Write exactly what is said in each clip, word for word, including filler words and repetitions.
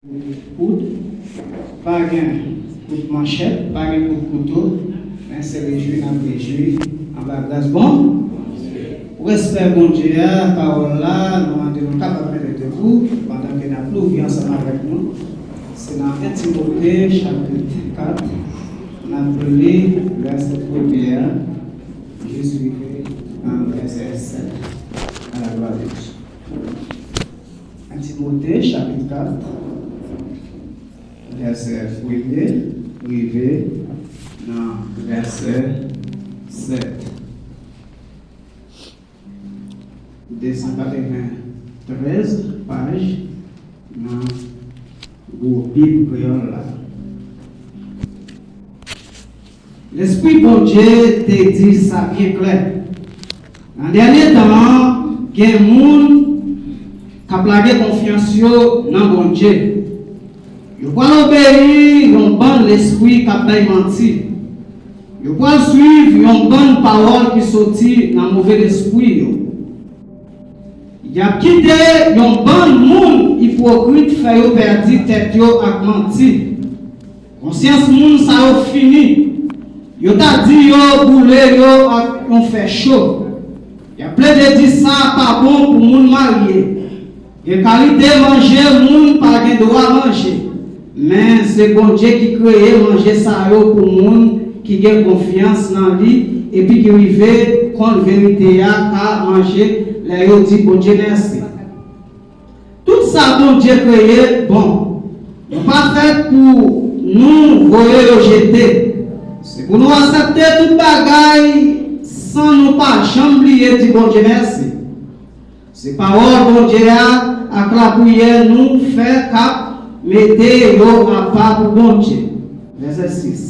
Kout, pa gen kout manchèt, pa gen kout kouto, men se rejwi n ap rejwi anba gras bon. Respè Bondye a, pawòl la, nou mande nou kapab mete debou pandan ke n ap louvri ansanm avèk nou. Se nan en Timote chapit kat, n ap li vèsè premye a jis rive nan vèsè sèt. A la glwa de Dye. En Timote chapit kat, vèsè premye rive nan vèsè sèt. De san katreventrèz paj nan gwo Bib kreyòl la. Lespri Bondye te di sa byen klè. Nan dènye tan an, gen moun k ap lage konfyans yo nan Bondye. Yo pral obeyi yon bann lespri k ap bay manti. Yo pral suiv yon bann pawòl ki soti nan move lespri yo. Y ap kite yon bann moun ipokrit fè yo pèdi tèt yo ak manti. Konsyans moun sa yo fini. Yo ta di yo boule yo ak yon fè cho. Y ap plede di sa pa bon pou moun marye. Gen kalite manje moun pa gen dwa manje. Men se Bondye ki kreye manje sa yo pou moun ki gen konfyans nan li epi ki rive konn verite a ka manje lè yo di Bondye mèsi. Tout sa Bondye kreye bon. Nou pa fèt pou nou voye yo jete. Se pou nou aksepte tout bagay san nou pa janm bliye di Bondye mèsi. Se pawòl Bondye a ak lapriyè nou fè k ap mete yo apa pou Bondye. Vèsè sis.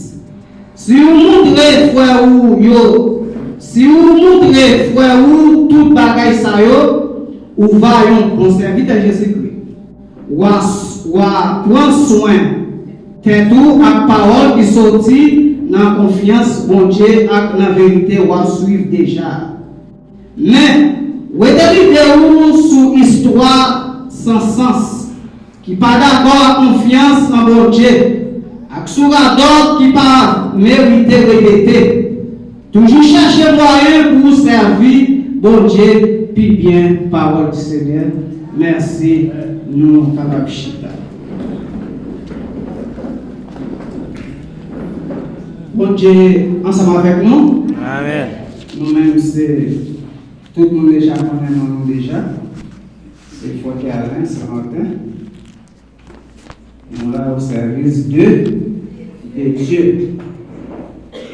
Si ou montre frè ou yo, si ou montre frè ou tout bagay sa yo, ou va yon bon sèvitè Jezikri. W a, w a pran swen tèt ou ak pawòl ki soti nan konfyans Bondye ak nan verite w ap suiv deja. Men, wete lide ou sou istwa san sans ki pa dakò ak konfyans nan Bondye, ak sou radòt ki pa merite repete. Toujou chèche mwayen pou w sèvi Bondye pi byen. Pawòl di Senyè. Mèsi. Nou kapab chita. Bondye ansanm avèk nou. Amèn. Nou menm se, tout moun deja konnen non nou deja. Se Frè Kerlens Savanten. Nou la o sèvis de, de Dye.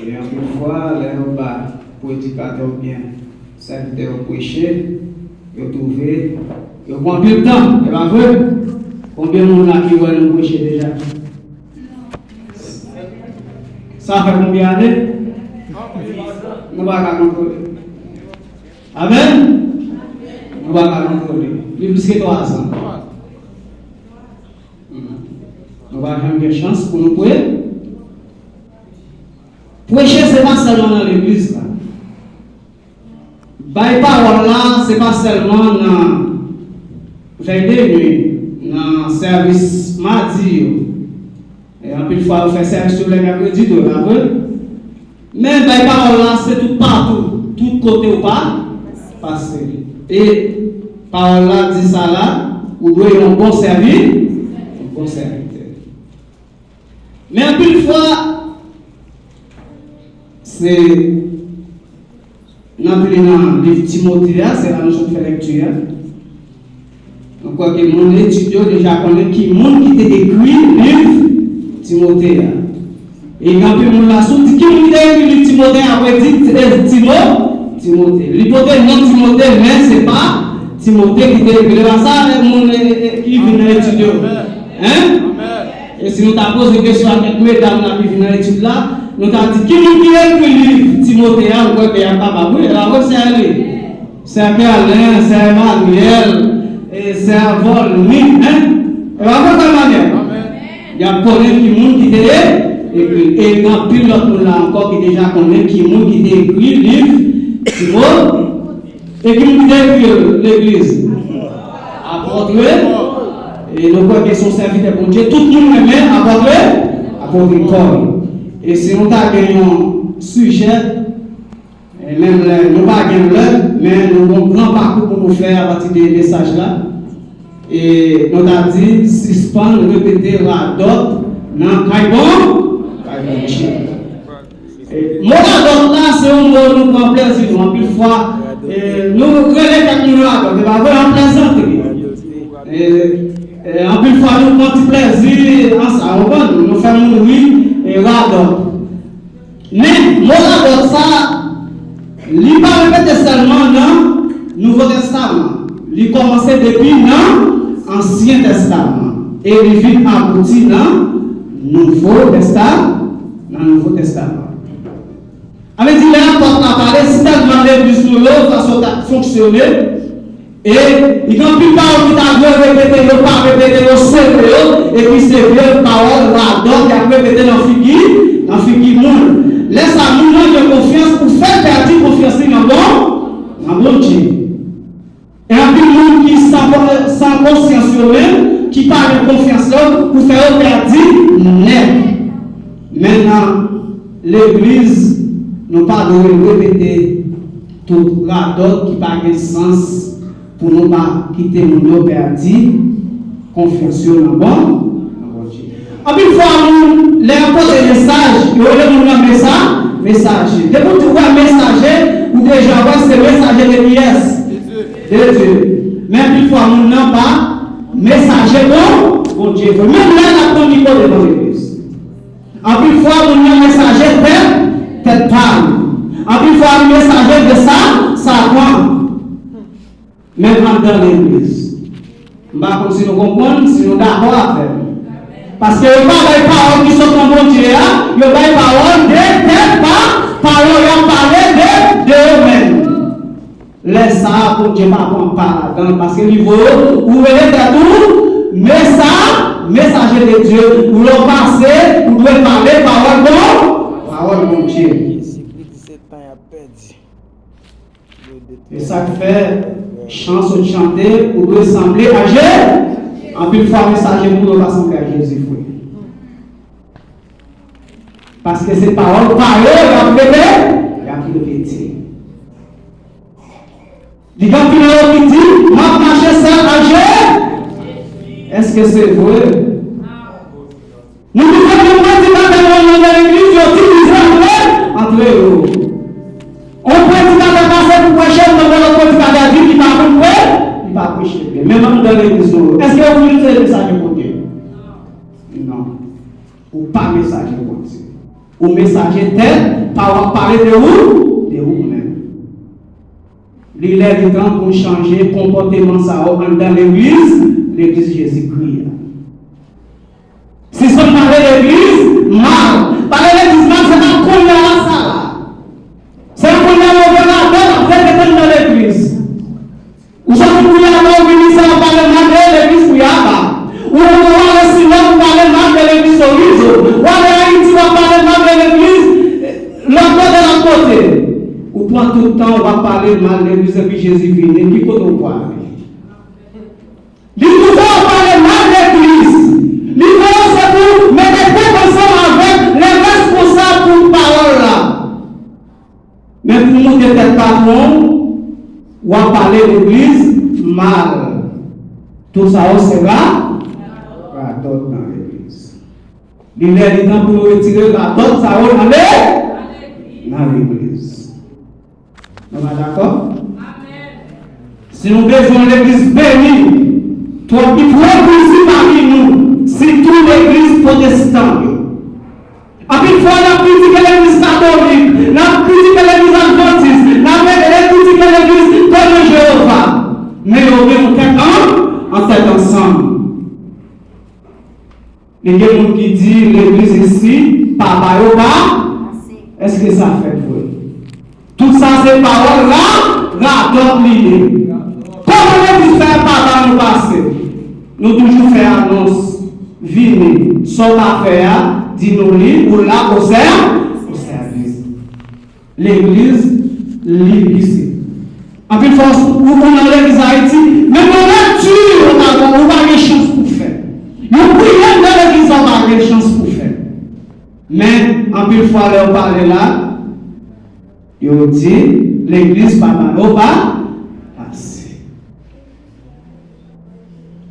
E anpil fwa, lè yo ba predikatè oubyen sèvitè yo preche, yo twouve yo pran anpil tan, se pa vre? Konbyen moun la ki wè nou preche deja? Sa fè konbyen ane? Nou pa ka kontwole. Amèn? Nou pa ka kontwole. Li plis ke twa zan. Nou pa janm gen chans pou nou pre-, preche, se pa sèlman nan legliz la. Bay pawòl la, se pa sèlman nan vèy de nwi, nan sèvis madi yo. E anpil fwa, yo fè sèvis yo lè mèkredi tou, pa vre? Men bay pawòl la, se tout patou, tout kote ou pa pase. E pawòl la di sa la, ou dwe yon bon sèvi-, yon bon sèvitè. Men anpil fwa, se, n ap li nan liv Timote a, se la nou sot fè lekti a. Nou kwè ke moun etid yo deja konnen ki moun ki te ekri liv Timote a. E gen anpil moun la, si w di ki moun ki te ekri liv Timote a, apre di, e, Timo-, Timote. Li pote non Timote, men se pa Timote ki te ekri. Se pa sa, e, moun, e, e, e, ki vin nan etid yo. Hein? E si nou ta poze kesyon a kèk medam la ki vin nan etid la, nou ta di, ki moun ki ekri liv Timote a, ou kwè ke y ap kapab, wi, e la vre, sè li. Sè Kerlen, sè Emmanuel, e sè Volny, hein? E pa vre, sè Emmanuel? Y ap konnen ki moun ki te ekri. E gen anpil lòt moun la ankò ki deja konnen ki moun ki te ekri liv Timote. E ki moun ki te ekri yo, legliz? Apòt yo. E nou kwè ke se yon sèvitè Bondye, tout moun renmen apòt, apòt Pòl. E si nou ta gen yon sijè, e menm lè nou pa gen lè, men nou gen yon gran pakou pou nou fè apati de mesaj la. E nou ta di, sispann repete radòt nan kay Bon, kay Bondye. E, mo radòt la, se yon mo nou pran plèzi nou. Anpil fwa, e, nou rele kèk moun radòt. E pa vre, an plezantri. E, e, anpil fwa, nou pran ti plèzi an sa, ou konprann? Nou fè moun ri, e, radòt. Men, mo radòt sa, li pa repete sèlman nan Nouvo Testaman. Li kòmanse depi nan Ansyen Testaman. E li vin abouti nan Nouvo Testa-, nan Nouvo Testaman. Sa vle di, lè apòt la pale, si tèlman legliz nou yo, fason t ap fonksyone, e li gen anpil pawòl ki ta dwe repete, yo pa repete, yo sere yo, epi se vye pawòl radòt y ap repete nan figi, nan figi moun. Lè sa, moun nan gen konfyans, ou fè l pèdi konfyans li nan Bon, nan Bondye. E anpil moun ki san, san konsyans yo menm, ki pa gen konfyans yo, ou fè yo pèdi nèt. Men nan legliz, nou pa dwe repete tout radòt ki pa gen sans pou nou pa kite moun yo pèdi konfyans yo nan Bon, nan Bondye. Anpil fwa, moun, lè y ap pote mesaj, yo rele moun nan mesa-, mesaje. Depi w di w wè mesaje, ou deja wè se mesaje de kiyès? De Dye. Men anpil fwa, moun nan pa mesaje Bon, Bondye vre. Menm lè l ap pran mikwo devan legliz. Anpil fwa, moun nan mesaje tèt, tèt pa li. Anpil fwa, li mesaje de sa, Satan. Menm anndan legliz. M pa konn si nou konprann, si nou dakò avè m. Paske yo pa bay pawòl ki sot nan Bondye a, yo bay pawòl de tèt pa, pa yo, y ap pale de, de yo menm. Lè sa a, Bondye pa pran pa ladan l, paske li voye w, ou rele tèt ou, mesa-, mesaje de Dye, ou lè w pase, ou dwe pale pawòl Bon, pawòl Bondye. Jezikri di se tan y ap pèdi. E sa k fè, chan sot chante, ou dwe sanble a Je-, anpil fwa, mesaje moun yo pa sanble a Jezi vre. Paske se pawòl pa yo y ap repete, y ap repete. Li gen anpil yo ki di, "M ap mache sèl ak Je-, Èske se vre?" Nou toujou gen predikatè yo nan legliz, yo divize antre, antre yo. On predikatè pase pou preche, nou wè lòt predikatè di li pa konn pre-, li pa preche byen. Menm anndan legliz nou, èske yo konn itilize mesaje Bondye? Non. Ou pa mesaje Bondye. Ou mesaje tèt pa w ap pale de ou, de ou menm. Li lè li tan pou n chanje konpòteman sa yo anndan legliz, legliz Jezikri a. Sispann pale legliz mal. Pale legliz mal, se pa kounye a la sa la. Se kounye a move radòt ap repete anndan legliz. Ou soti Gouyaba, ou vini sa, w ap pale mal de legliz Gouyaba. Ou, ou ale Sinòm, ou pale mal de legliz Orizo. Ou ale Ayiti, w ap pale mal de legliz, eh, lòt kote, lòt kote. Ou pran tout tan, w ap pale mal legliz, epi Jezi vini. Ki kote w prale? Li voye w pale mal legliz. Li voye w se pou mete tèt ansanm avèk lè responsab pou pawòl la. Men pou w moute tèt patwon w, w ap pale legliz mal. Tout sa yo se ra-, radòt nan legliz. Li lè li tan pou nou retire radòt sa yo nan le-, nan legliz. Nou pa dakò? Si nou bezwen yon legliz beni, twòp ipokrizi pami nou, sitou legliz pwotestan yo. Anpil fwa, n ap kritike legliz katolik, n ap kritike legliz advantis, n ap re-, kritike legliz Temwen Jewova. Men yo gen yon tèt an, an tèt ansanm. Li gen moun ki di legliz isi, papa yo pa. Èske sa fèt vre? Tout sa se pawòl ra-, radòt li ye. Kòman legliz fè papa nou pase? Nou toujou fè anons, vini, sa w pa fè a, di nou li, ou la, ou sè-, ou sèvis. Legliz, li pise. Anpil fwa, ou, ou nan legliz Ayiti, menm yon lekti, ou pa, ou pa gen chans pou fè. Pou priye anndan legliz la, w pa gen chans pou fè. Men, anpil fwa, lè yo pale la, yo di, legliz pa ba yo pa pase.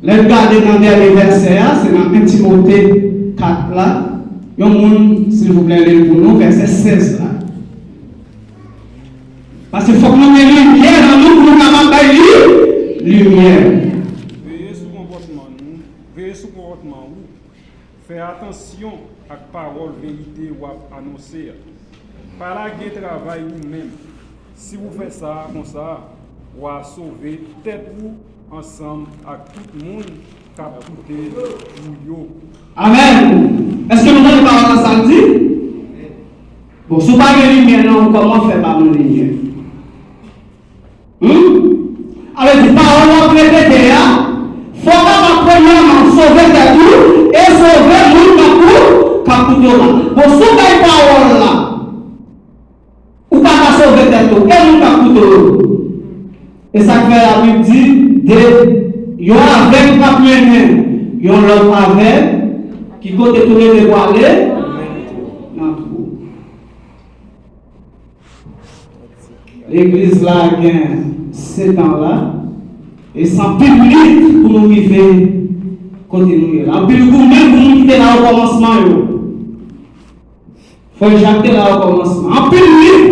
Lè n gade nan dènye vèsè a, se nan en Timote kat la. Yon moun, silvouplè, li l pou nou, vèsè sèz la. Paske fòk nou gen limyè nan nou pou nou kapab bay li limyè. Veye sou konpòtman nou, veye sou konpòtman ou. Fè atansyon ak pawòl verite w ap anonse a. Pa lage travay ou menm. Si w fè sa konsa, w a sove tèt ou ansanm ak tout moun k ap koute ou yo. Amèn. Èske nou tande pawòl la, sa l di? Bon, si w pa gen limyè nan ou, kòman fè pa gen limyè? Hmm? Sa vle di, pawòl w ap repete a, fò w kapab premyèman sove tèt ou e sove moun k ap kou-, k ap koute w la. Bon, si w bay pawòl la, ou pa ka sove tèt ou e moun k ap koute w yo. E sa k fè Labib di, de, yon avèg p ap mennen yon lòt avèg, ki kote tou le de pwale? Nan twou. Legliz la gen sèt an la, e se anpil lit pou nou rive kote nou ye la. Anpil goumen pou moun ki te la okòmansman yo. Frè Jak te la okòmansman. Anpil lit,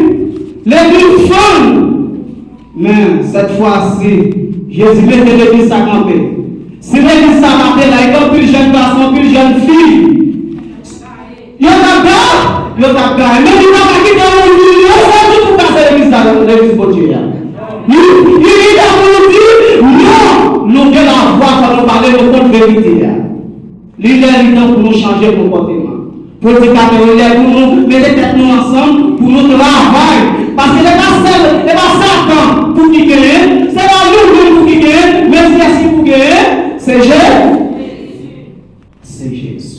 legliz fann. Men, sèt fwa si, Jezi mete legliz sa kanpe. Si legliz sa pa te la, e gen anpil jèn gason, anpil jèn fi. Yo t ap ga-, yo t ap gaye. Men li pa ka kite yon moun vini yon sèl jou pou kase legliz la, legliz Bondye a. Li, li, li lè pou nou di, non, nou gen lavwa, fò nou pale, nou kont verite a. Li lè, li tan pou nou chanje konpòteman. Predikatè yo, lè pou nou mete tèt nou ansanm, pou nou travay. Paske se pa sèl, se pa Satan pou ki genyen, se pa nou menm pou ki genyen, men se ki pou genyen, se Je-, se Jezi.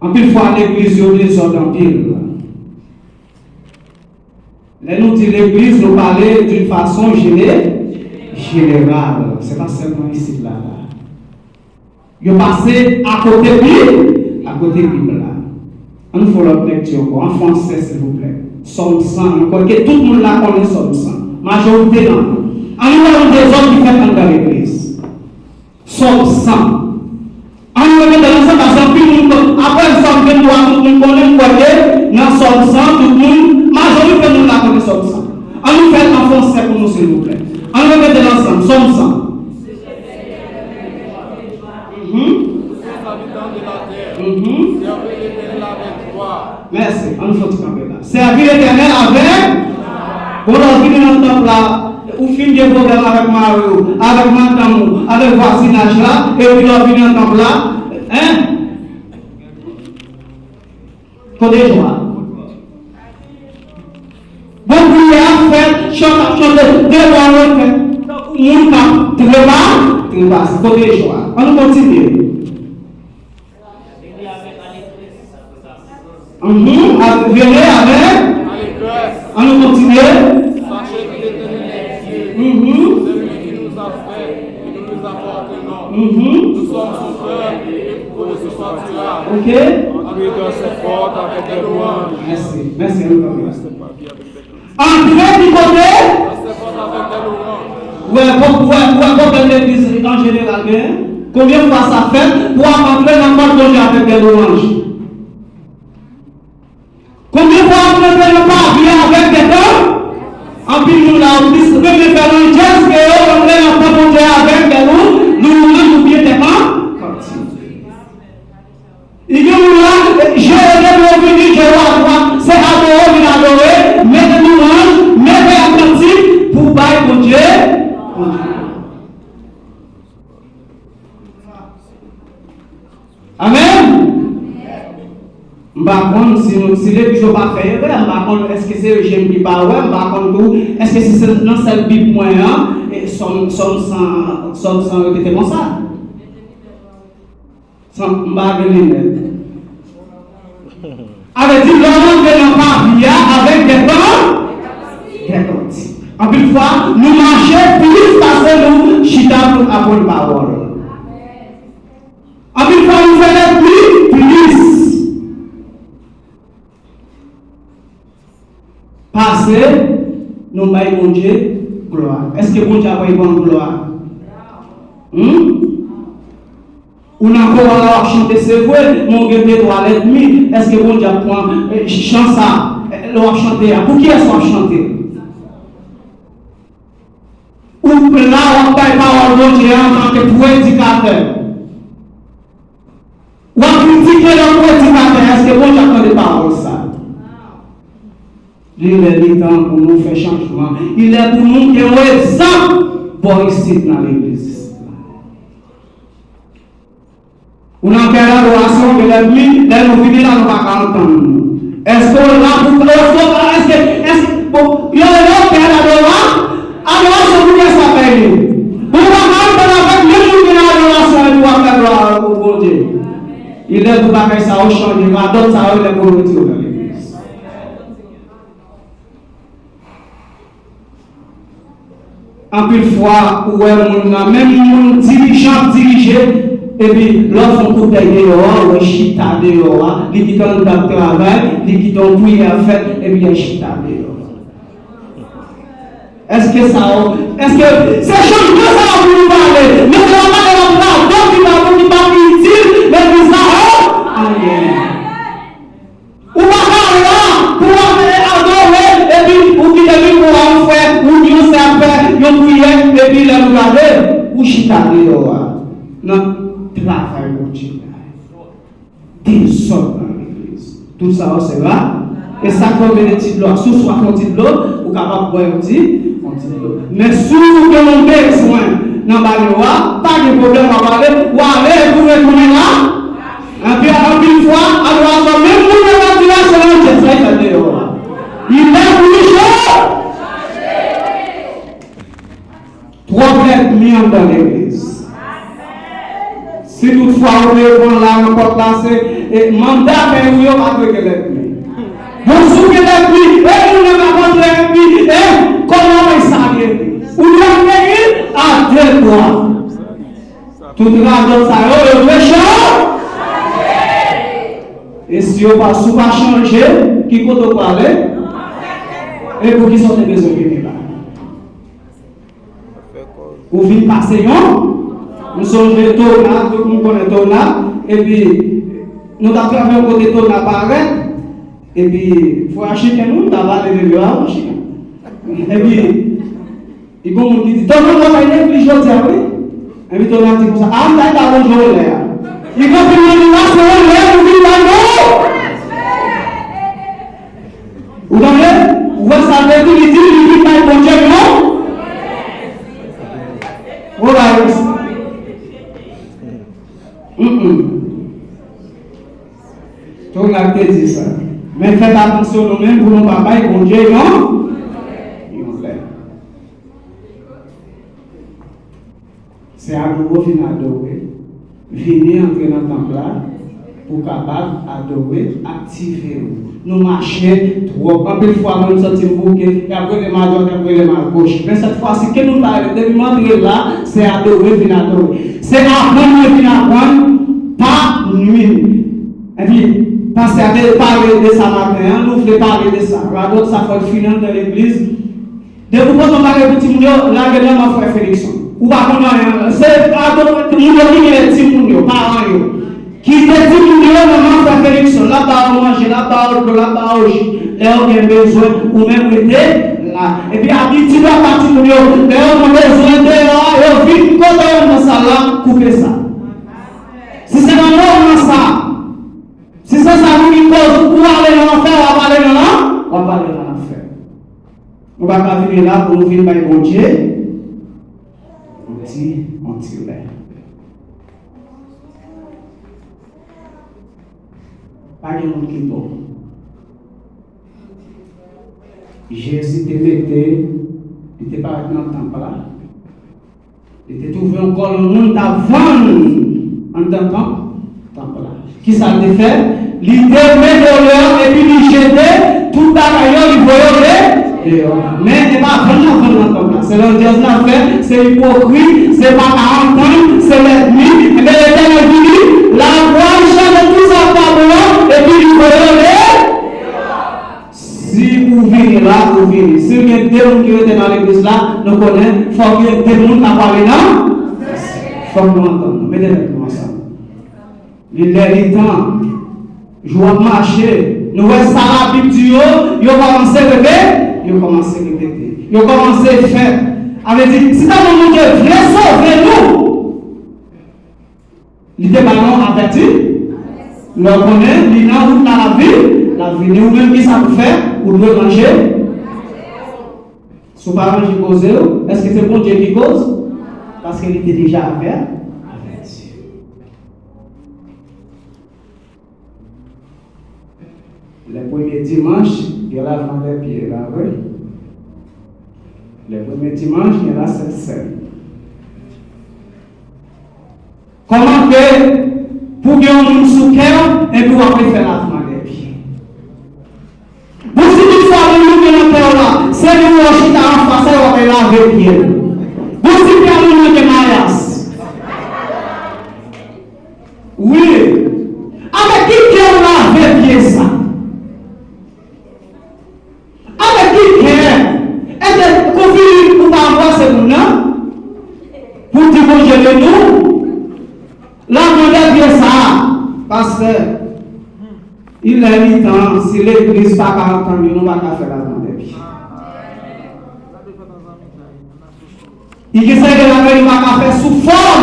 Anpil fwa, legliz yo dezòd anpil. Lè nou di legliz, nou pale d'une façon jene-, jeneral. Se pa sèlman isit la, la. Yo pase akote Bib, akote Bib la. Ann fè yon lòt lekti ankò, an fransè, silvouplè. Sòm san, mwen kwè ke tout moun la konnen Sòm san. Majorite nan nou. Ann wè yon dezòd ki fèt anndan legliz. Sòm san. Ann repete l ansanm, paske anpil moun konn, apre Sòm venntwa, tout moun konnen, m kwè ke nan Sòm san, tout moun, majorite moun la konnen Sòm san. Ann nou fè l an fransè pou nou, silvouplè. Ann repete l ansanm, Sòm san. Mhm. Mhm. Mèsi. Ann fè ti kanpe la. Sèvi Letènèl avèk, bon, lè w vini nan tanp la, ou fin gen pwoblèm avèk mari w, avèk madanm ou, avèk vwazinaj la, epi lè w vini nan tanp la, en? Kote jwa? Bon, priyè ap fèt, chan ap chante, devwa yo fèt. Tankou moun k ap trepa, trepase. Kote jwa? Ann nou kontinye. Mhm, ap vele avèk. Ann nou kontinye. Mhm. Mhm. Ok. Mèsi, mèsi, ann nou kanpe. Antre ki kote? Ou wè, ou wè, ou wè pwoblèm legliz an jeneral genyen? Konbyen fwa sa fèt pou w ap antre nan kòt Bondye avèk dè lwanj? Konbyen fwa w ap rantre nan pavi a avèk dè kan? Anpil moun la, yo plis renmen fè landjèz ke yo rantre nan kòt Bondye avèk dè lou-, lwanj oubyen dè kan-, kantik. Li gen moun la, je yo depi yo vini, je yo adwat, se adore yo vin adore, mete lwanj, mete kantik pou bay Bondye, Bondye. Amèn. M pa konn si nou, si legliz yo pa fè erè, m pa konn èske se je m ki pa wè, m pa konn tou, èske se sèl, nan sèl Bib mwen an, e Sòm, Sòm san, Sòm san repete konsa. San, m pa gen linèt. Sa vle di, lè w rantre nan pavi a avèk dè kan-, dè kantik. Anpil fwa, nou mache plis pase nou chita pou n aprann pawòl. Anpil fwa, nou fè lènmi plis pase nou bay Bondye glwa. Èske Bondye ap bay ban glwa? Hmm? Ou nan kò a la w ap chante, se vre, men w gen de twa lènmi. Èske Bondye ap pran, eh, chan sa, eh, lè w ap chante a? Pou kiyès w ap chante? Ou la, w ap bay pawòl Bondye a antanke predikatè. W ap kritike lòt predikatè, èske Bondye ap tande pawòl sa? Li lè, li tan pou nou fè chanjman. Li lè pou nou gen yon egzanp bò isit nan legliz. Ou nan kè ladorasyon, gen lè nou, lè nou vini la, nou pa ka antann nou. Èske w la pou, èske, èske, èske, bon, yo, yo, kè ladora-, adorasyon pou kè sa fè li. Bon, ou pa ka antann avèk menm moun ki nan adorasyon epi w ap fè glwa pou Bondye. Li lè pou bagay sa yo chanje, radòt sa yo, li lè pou yo retire yo nan legliz. Anpil fwa, ou wè moun nan, menm moun dirijan ap dirije, epi lè w fè yon kout dèy deyò a, ou wè chita deyò a, li kite anndan ap travay, li kite yon priyè ap fèt, epi l chita deyò a. Èske sa yo, èske se chanjman sa yo pou nou pale? Men se pa pale nan radòt ki pa bon, ki pa itil legliz la, oh, amen. Ou pa ka la pou w ap adore, epi ou kite mikwo a yon frè, ou di yon sè ap fè yon priyè, epi lè nou gade, ou chita deyò a. Nan travay Bondye a. Dezòd nan legliz. Tout sa yo se la. E sa k fè w mete ti dlo a. Si w swaf yon ti dlo, ou kapab bwè yon ti, yon ti dlo. Men si w gen yon bezwen nan bale w a, pa gen pwoblèm, w ap ale, w ale epi w retounen la. Anpil, anpil fwa, adorasyon, menm moun yo nan dirèksyon nan jès la, li fè deyò a. Li lè pou li cho. Twòp lènmi anndan legliz. Si toutfwa ou te pran la nan pòt la, se, e, manm dakèy ou yo pa dwe gen lènmi. Bon, si w gen lènmi, e moun nan k ap antre epi, e, kòman sa ye? Ou dwe akeyi a de bra. Tout radòt sa yo, yo dwe chanje. E si yo pa, si w pa chanje, ki kote w prale? E poukisa w te bezwen vini la? Ou vin pase yon? M sonje Tona, tout moun konnen Tona, epi nou t ap travay yon kote Tona parèt, epi frè Achiken, nou, m t ap pale de yo avan Achiken. Epi, li gon moun ki di, "Tona, mwen bay legliz jodi a, wi." Epi Tona di konsa, "A, m ta ta bon jan w lè a." Li konfime li la, se yon lè pou vin bay nou. Ou tande? Ou wè sa l te di, li di, li vin bay Bondye, non? Ou bay. Mm-mm. Tona te di sa. Men fèt atansyon nou menm pou nou pa bay Bondye yon, yon lè. Se adore w vin adore. Vini antre nan tanp la pou w kapab adore, aktive w. Nou mache twòp. Anpil fwa, mwen, m santi m bouke. Y ap rele m adwat, y ap rele m agoch. Men sèt fwa si, ke nou ta rele, depi m antre la, se adore, vin adore. Se aprann, mwen vin aprann, pa nwi. Epi, pastè a te pale de sa maten an, nou vle pale de sa. Radòt sa fò l fini anndan legliz. Depi w pote yon bagay pou timoun yo, lage nan men frè Felikson. Ou pa konn anyen. Se pa moun yo ki gen timoun yo, paran yo. Kite timoun yo nan men frè Felikson. L ap ba yo manje, l ap ba yo dlo, l ap ba yo ji. Lè yo gen bezwen, ou menm rete la. Epi abitid w ap ba timoun yo, lè yo gen bezwen deyò a, yo vin kote w nan sal la, koupe sa. Si se nan moman sa, si se sa pou ki koz ou ale nan lanfè, w ap ale nan lan, w ap ale nan lanfè. Nou pa ka vini la pou nou vin bay Bondye yon ti, yon ti lè. Pa gen moun ki bon. Jezi te mete, li te parèt nan tanp la. Li te twouve yon kòlonn moun t ap vann anndan tanp, tanp la. Kisa l te fè? Li te mete yo deyò epi li jete tout bagay yo, li voye yo de-, deyò. Men, e pa vann n ap vann nan tanp la. Se landjèz n ap fè, se ipokrit, se pa ka antann, se lènmi. Ebyen, Letènèl di li, lavwa l chanje, tout sa k pa bon an, epi li voye yo de. Si ou vini la, ou vini. Si gen de moun ki rete nan legliz la, nou konnen, fòk gen de moun k ap ale nan, fòk nou antann nou. Mete tèt nou ansanm. Li lè, li tan. Jou ap mache. Nou wè sa Labib di yo, yo kòmanse repete, yo kòmanse repete. Yo kòmanse fè. A vle di, si ta moun Bondye vle sove nou, li te ba nou avèti. Lè w konnen, li nan wout la, l ap vin, l ap vini. Ou menm, ki sa pou fè? Ou dwe manje. Si w pa manje koze w, èske se Bondye ki koz? Paske li te deja avè-, avèti. Lè premye dimanch, gen lavman dè pye, pa vre? Lè premye dimanch, gen lasent sèn. Kòman fè pou gen yon moun sou kè w, epi w ap fè lavman dè pye? Bon, si tout fwa moun nou gen nan kè w la, se nou w chita anfas, w ap lave pye l. Bon, si pye moun nan gen mayas. Wi. Avèk ki kè w lave pye sa? Avèk ki kè? Èske ou vini pou pa anbrase moun nan? Pou di Bondye de nou? Lavman dè pye sa, pastè, li lè li tan, si legliz pa ka antann yo, nou pa ka fè lavman dè pye. Li gen sèten bagay nou pa ka fè sou fòm.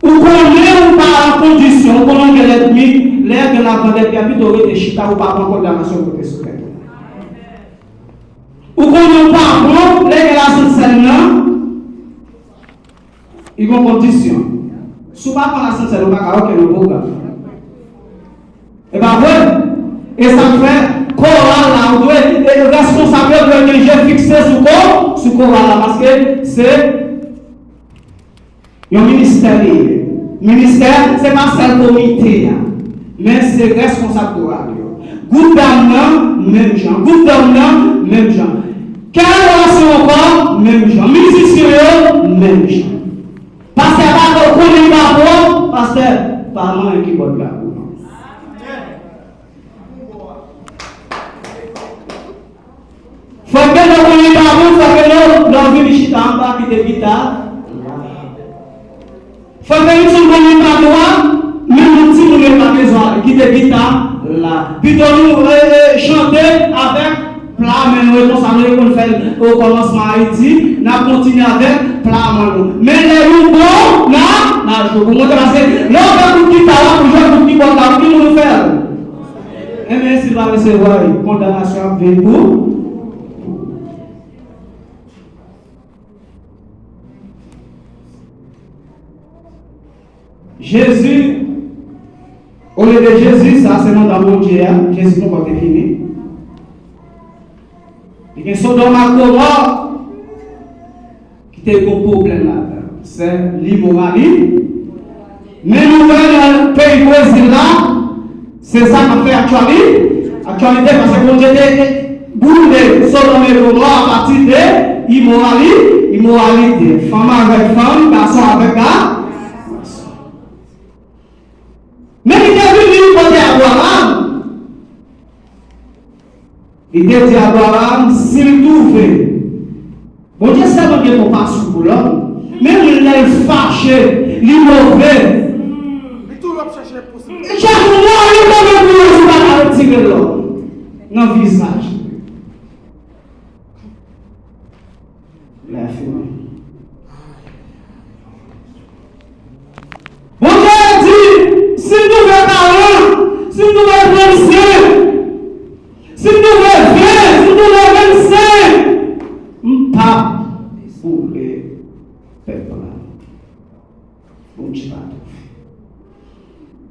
Ou konnen ou pa an kondisyon, ou konnen w gen lènmi, lè gen lavman dè pye, pito rete chita, ou pa pran kondanasyon pou te sou tèt ou. Ou konnen ou pa bon, lè gen lasent sèn nan, li gen kondisyon. Si w pa pran lasent sèn, ou pa ka, ok, nan pwogram. E pa vre? E sa k fè koral la, ou dwe, e reskonsab yo dwe gen je fikse sou ko-, sou koral la, paske se yon ministè li ye. Ministè, se pa sèl komite a, men se reskonsab koral yo. Gwoup dam nan, menm jan. Gwoup dam nan, menm jan. Kè adorasyon ankò, menm jan. Mizisyen yo, menm jan. Pastè pa konnen pa bon, pastè pa manyen kibòd la pou nou. Frè Beno konnen pa bon, frè Beno, lè w vin chita anba, kite gita la. Frè Beno konnen pa dwa, menm yon timoun yo pa bezwen ale, kite gita la. Pito nou, e, e, chante avèk pla men nou, e konsa nou te konn fè l okòmansman Ayiti, n ap kontinye avèk pla men nou. Men lè nou bon, n a, n a jwe pou monte, paske lè w fè kout gita la, pou jwe kout kibòd la, pou ki moun ou fè l? Enben, si l pa resevwa l, kondanasyon ap vin pou. Jezi, olye de Jezi, sa se mandan Bondye a, Jezi poko te fini. Li gen Sodòm ak Gomò ki te gen pwoblèm ladan. Se limorali. Men nou wè nan peyi Brezil la, se sa k ap fè aktyali-, aktyalite, paske Bondye te boule Sodòm e Gomò apati de imorali-, imoralite. Fanm avèk fanm, gason avèk ga-, gason. Men li te vini kote Abraram. Li te di Abraram, si l twouve, Bondye sèlman gen konpasyon pou lòm, men moun lè l fache, li move. Li toujou ap chache pou sa. Li chache yon mwayen move pou yo, si pa ka retire lòm nan vizaj li. Lè fini. Bondye di, si m twouve karant, si m twouve trannsenk, si m twouve ven, si m twouve vennsenk, m p ap boule pèp la. Bondye pa twouve.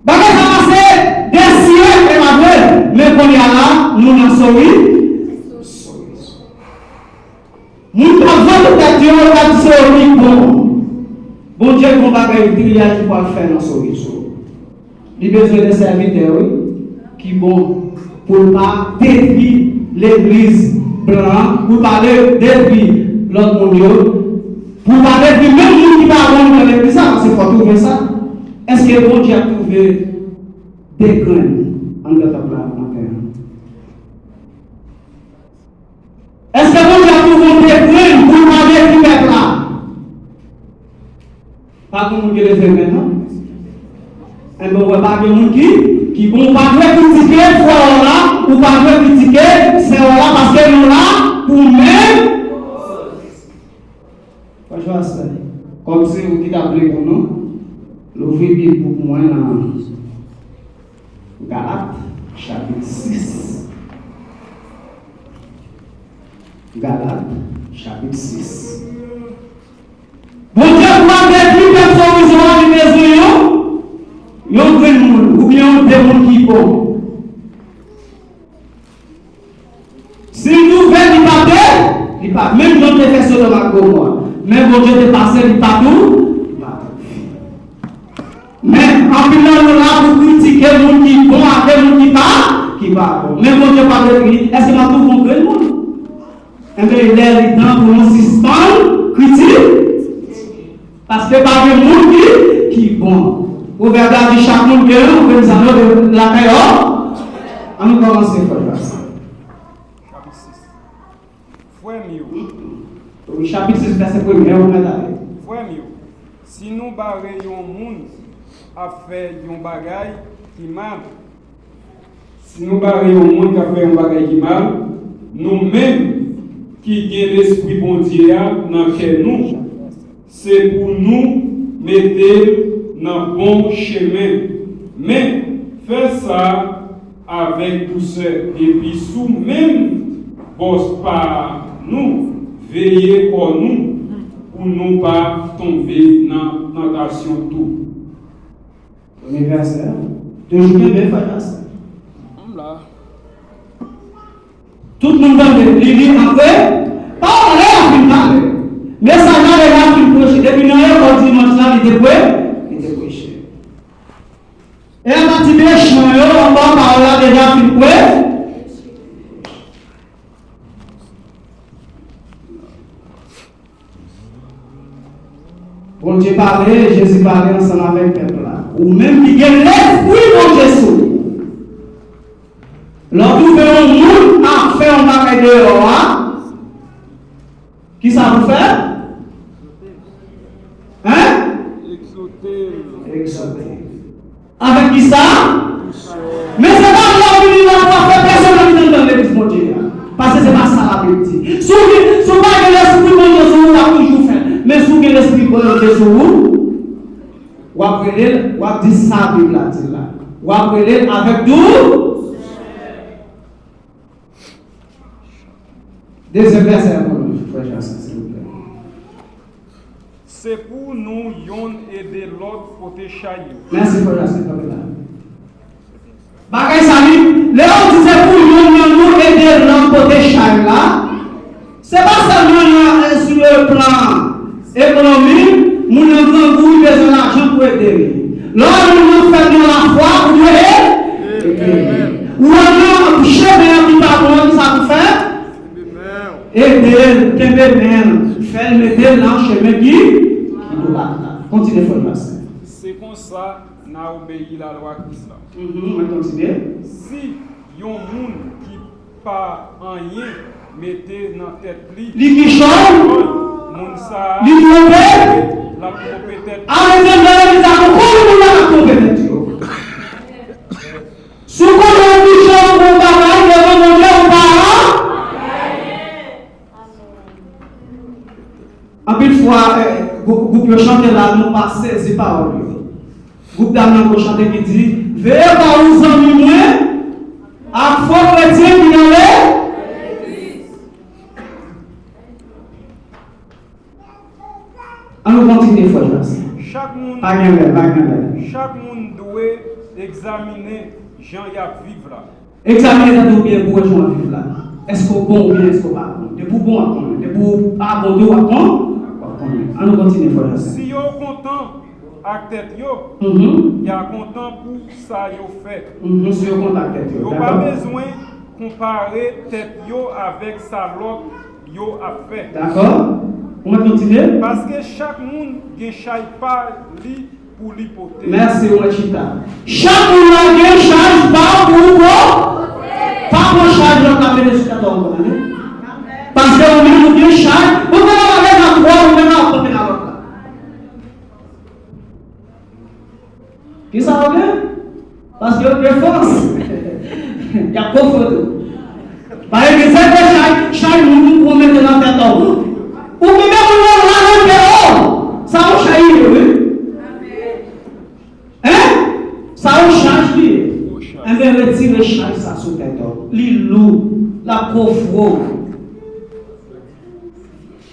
Bagay sa pase de syèk, e pa vre? Men kounye a la, nou nan sori-, sorizo. Moun k ap vante tèt yo, yo ka di se yo ki bon. Bondye gen yon bagay triyaj li pral fè nan sorizo. Li bezwen de sèvitè, wi, ki bon, pou l pa detwi legliz blan an, pou l pa de-, detwi lòt moun yo, pou l pa detwi menm moun ki pa bon nan legliz la, paske fò w twouve sa. Èske Bondye ap twouve de grenn anndan tanp la maten an? Èske Bondye ap twouve yon de grenn pou l pa detwi pèp la? Pa gen moun ki leve men non. Enben, ou wè, pa gen moun ki, ki bon. Ou pa dwe kritike frè w la, ou pa dwe kritike sè w la, paske nou la pou menm. Franchman, sè, kòm se ou ki t ap li pou nou, louvri Bib ou pou mwen nan Galat, chapit sis. Galat, chapit sis. Bondye pou ap detwi pèp Sodòm e Gomò, li bezwen yon, yon grenn moun, oubyen yon de moun ki bon. Si l twouve, li pa te, li pa, menm jan l te fè Sodòm ak Gomò. Men Bondye te pase, li pa tou, li pa tou. Men, anpil nan nou la pou kritike moun ki bon ak moun ki pa, ki pa bon. Men Bondye pa detwi. Èske m ap twouve yon grenn moun? Enben, lè li tan pou nou sispann kritike. Paske pa gen moun ki, ki bon. Pwovèb la di, chak moun gen yon grenn zanno lakay yo. Ann nou kòmanse, frè Jacques. Chapit sis. Frè m yo. Wi, chapit sis, vèsè premye, ou mèt ale. Frè m yo, si nou bare yon moun ap fè yon bagay ki mal, si nou bare yon moun k ap fè yon bagay ki mal, nou menm ki gen Lespri Bondye a nan kè nou, se pou nou mete l nan bon chemen. Men, fè sa avèk dousè, epi si w menm bòs pa nou, veye kò nou, pou nou pa tonbe nan tantasyon tou. Premye vèsè a. Toujou kenbe, frè Jacques. M la. Tout moun tande, li di antre. Pawòl la deja fin pale. Mesaj la deja fin preche. Depi nan lekòl dimanch la, li te pre-, li te preche. E a pati de chan yo, ankò pawòl la deja fin pre-, Bondye pale, Jezi pale ansanm avèk pèp la. Ou menm ki gen Lespri Bondye sou ou. Lè w twouve yon moun ap fè yon bagay deyò a, kisa pou fè? Hein? Egzòte l. Egzòte l. Avèk kisa? Men se pa lè w vini la pou w ap fè pèsonn anvi vin nan legliz Bondye a. Paske se pa sa Labib di. Si w gen, si w pa gen Lespri Bondye sou ou, w ap toujou fè l. Men si w gen Lespri Bondye sou ou, w ap rele l, w ap di sa Bib la di la. W ap rele l avèk dou-, Dezyèm vèsè a pou nou, frè Jacques, silvouplè. Se pou nou yonn ede lòt pote chay yo. Mèsi, frè Jacques, kanpe la. Bagay sa li, lè yo di se pou yonn nan nou ede lòt pote chay la, se pa sèlman nan, eh, sou le plan ekonomi, moun nan grangou, li bezwen lajan pou ede li. Lè w wè moun nan fèb nan lafwa, ou dwe e-, ede li. Ou wè nan chemen an ki pa bon an, kisa pou fè? Ede l, kenbe men l, fè l mete l nan chemen ki, ki dwat la. Kontinye, frè Jacques. Se konsa n a obeyi lalwa Kris la. Mhm, mwen kontinye. Si yon moun ki pa anyen mete nan tèt li, li kichòy, moun sa a, li twonpe, l ap twonpe tèt li. Alèkzanda, legliz la, konn moun nan ap twonpe tèt yo. Si w konnen w kichòy, ou bon bagay, devan Bondye, ou pa anyen. Anpil fwa, eh, gwoup, gwoup yo chante la, nou pa sezi pawòl yo. Gwoup dam nan gon chante ki di, veye kò ou zanmi mwen, ak fo kretyen ki nan legliz. Ann nou kontinye, frè Jacques. Chak moun, pa gen lè, pa gen lè. Chak moun dwe egzamine jan y ap viv la. Egzamine tèt ou byen pou wè jan w ap viv la. Èske w bon oubyen èske w pa bon? Depi w bon, w ap konnen. Depi w pa bon tou, w ap kon-, w ap konnen. Ann nou kontinye, frè Jacques. Si yo kontan ak tèt yo, mhm, y a kontan pou sa yo fè. Mhm, si yo kontan ak tèt yo, yo pa dakò, bezwen konpare tèt yo avèk sa lòt yo ap fè. Dakò? Ou mèt kontinye? Paske chak moun gen chay pa li pou li pote. Mèsi, ou mèt chita. Chak moun la gen chaj pa w pou ou po-, pa pran chaj lòt la mete sou tèt ou ankò, tande. Paske ou menm ou gen chaj, ou te kapab gen nan twa, ou menm ap pote nan lòt la. Kisa yo gen? Paske yo gen fòs. Y ap konfwonte w. Paske gen sèten chay, chay moun ou mete nan tèt ou. Ou gen moun nan la nan kè ou. Sa yon chay li ye, wi. Hein? Sa yon chaj li ye. Enben, retire chay sa sou tèt ou. Li lou. L ap konfwonte w.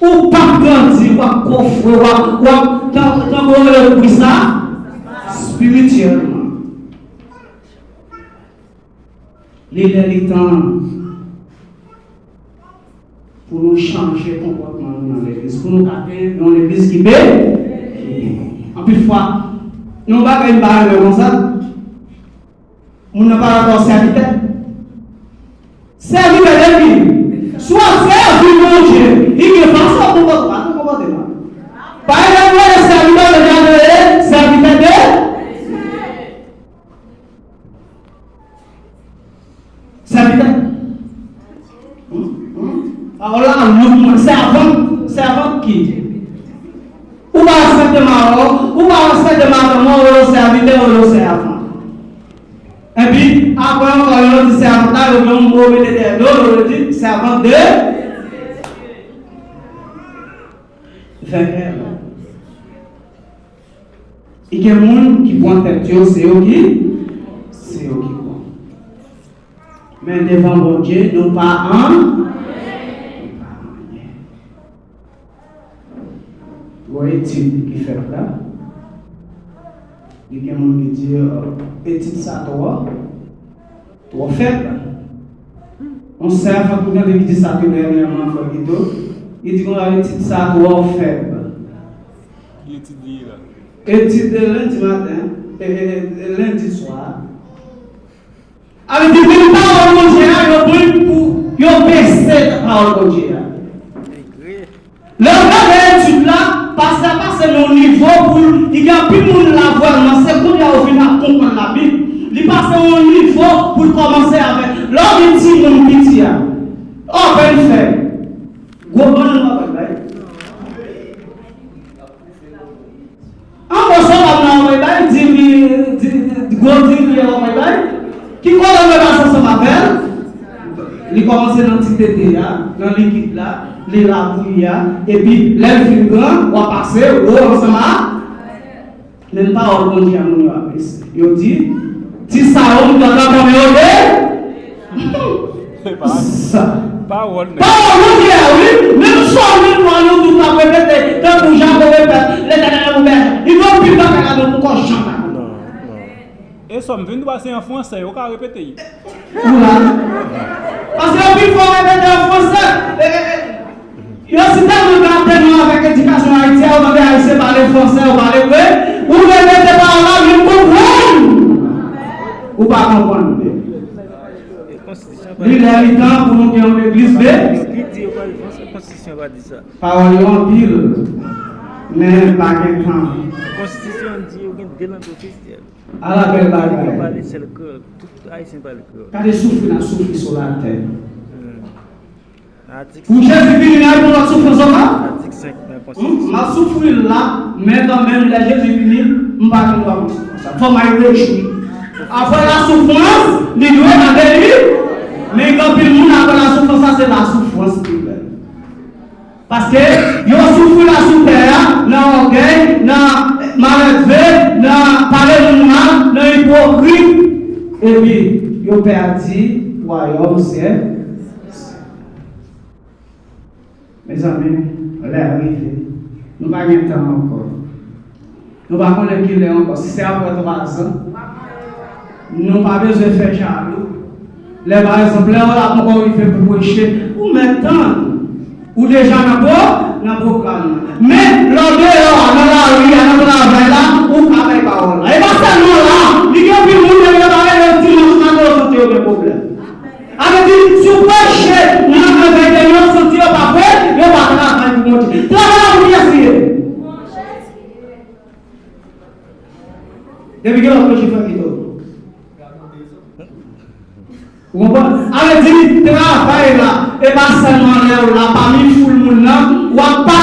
Ou p ap grandi, w ap konfwonte, w ap, w ap, tan, tankou yo rele w pri sa, espirityèlman. Li lè li tan pou nou chanje konpòtman nou nan legliz, pou nou ka gen yon legliz ki be-, anpil fwa, yon bagay m pa renmen konsa, moun nan pa dakò sèvitè. Sèvitè depi si w ap sèvi Bondye, li gen fason pou konpòte, pa pou konpòte non. Pa egzanp, ou rele sèvitè, ou deja rele sèvitè de sèvitè. Hmm? Hmm? Pawòl la lou pou mwen. Sèvant, sèvant ki? Ou pa respekte madanm ou, ou pa respekte madanm ou, ou rele w sèvitè, ou rele w sèvant. Epi, apre ankò, yo di sèvant la, yo gen yon mo mete dèyè do l, yo di sèvant de vèkè. Li gen moun ki pran tèt yo, se yo ki, se yo ki bon. Men devan Bondye, nou pa an-, nou pa anyen. Gon etid ki fèt la. Li gen moun ki di, euh, etid sa twò, twò fèb. Yon sèvant mwen tande ki di sa tou dènyèman, frè Guido. Li di konsa, etid sa twò fèb. Ki etid li ye la? Etid de lendi maten, e, e, e, lendi swa. Sa vle di, menm pawòl Bondye a, yo pran l pou yo bese pawòl Bondye a. Lè w gade etid la, pastè a pase nan yon nivo pou l, li gen anpil moun la vrèman, se kounye a yo vin ap konprann Labib. Li pase nan yon nivo pou l kòmanse avèk, lè w gen timoun piti a, w ap fè l fè gwo bannann w ap bay. An gwo, sou tab la w ap bay, diri, di, di, gwo diri a w ap bay. Ki kote w dwe pase ansanm avè l? Li kòmanse nan ti tete a, nan likid la, li labouyi a, epi lè l fin gran, w ap pase wo ansanm a. Men pawòl Bondye a moun yo ap bese. Yo di, ti sa yo m t antan konnen yo de. Sa. Pawòl, men. Pawòl Bondye a, wi. Menm sa w menm pran nou tout ap repete, tankou Jacob repèt, Letènèl mon berger. Li gon pil bagay ladan pou kò Jan pa konn. Non, non. E sa m vin di w a se an fransè, yo ka repete l. Ou la. Paske yo pi fò repete an fransè. E, e, e. Yo si tèlman gate nou avèk edikasyon Ayiti a, ou tande Ayisyen pale fransè, ou pale kre, ou repete pawòl la, men konprann. Ou pa konprann. Li lè li tan pou nou gen yon legliz be. Ki di yo pale fransè, konstitisyon pa di sa. Pawòl yo anpil, men pa gen tan. Konstitisyon di yo gen de lang ofisyèl. Ala bèl bagay. Yo pale sèl kreyòl. Tout Ayisyen pale kreyòl. Gade soufri n ap soufri sou latè. Hmm. Atik Pou Jezi vini, n ap gen lòt soufrans ankò? Atik senk nan Konstitisyon. M ap soufri la, men kanmenm, lè Jezi vini, m pa gen dwa pou soufrans sa. Fò m al rejwi. Apre lasoufrans, li dwe gen delivrans. Men gen anpil moun, apre lasoufrans sa, se lasoufrans ki fè. Paske yo soufri la sou tè a, nan ògèy, nan malelve, nan pale moun mal, nan ipokrit. Epi, yo pèdi wayòm syèl. Mezanmi, lè a rive. Nou pa gen tan ankò. Nou pa konnen kilè ankò, si se apre twa zan. Nou pa bezwen fè jalou. Lè, pa egzanp, lè w la poko rive pou preche, ou mèt tann. Ou deja nan pwo-, nan pwogram nan. Men, lè w deyò a, nan lari a, nan travay la, ou ka bay pawòl la. E pa sèlman la, li gen anpil moun, lè yo pa rele yo dimanch maten, yo santi yo gen pwoblèm. Sa vle di, Depi gen lòt manje fè pito. Ou konprann? Alò di travay la, e pa sèlman lè w la pami foul moun nan, w ap pa